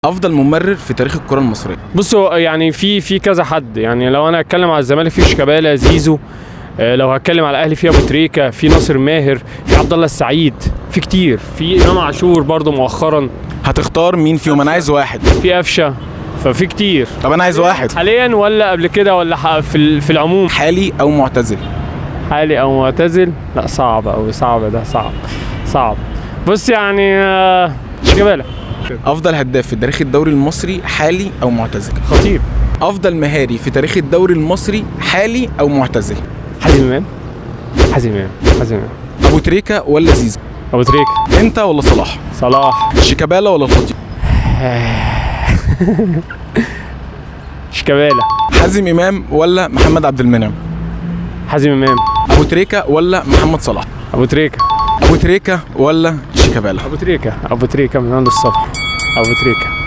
افضل ممرر في تاريخ الكره المصرية؟ بصوا يعني في كذا حد، يعني لو انا هتكلم على الزمالك في شيكابالا، زيزو، لو هتكلم على الاهلي في ابو تريكه، في ناصر ماهر، في عبد الله السعيد، في كتير، في امام عاشور برضو مؤخرا. هتختار مين فيهم؟ انا عايز واحد. في قفشه، ففي كتير. طب انا عايز واحد. حاليا ولا قبل كده ولا في العموم؟ حالي او معتزل. حالي او معتزل؟ لا صعب قوي، صعب ده، صعب صعب. بص يعني شيكابالا. افضل هداف في تاريخ الدوري المصري حالي او معتزل؟ خطيب. افضل مهاري في تاريخ الدوري المصري حالي او معتزل؟ حازم امام، حازم امام، حازم امام. ابو تريكه ولا زيزو؟ ابو تريكه. انت ولا صلاح؟ صلاح. شيكابالا ولا الخطيب؟ شيكابالا. حازم امام ولا محمد عبد المنعم؟ حازم امام. ابو تريكه ولا محمد صلاح؟ ابو تريكه. ابو تريكه ولا شيكابالا؟ ابو تريكه، ابو تريكه من عند الصبح، ابو تريكه.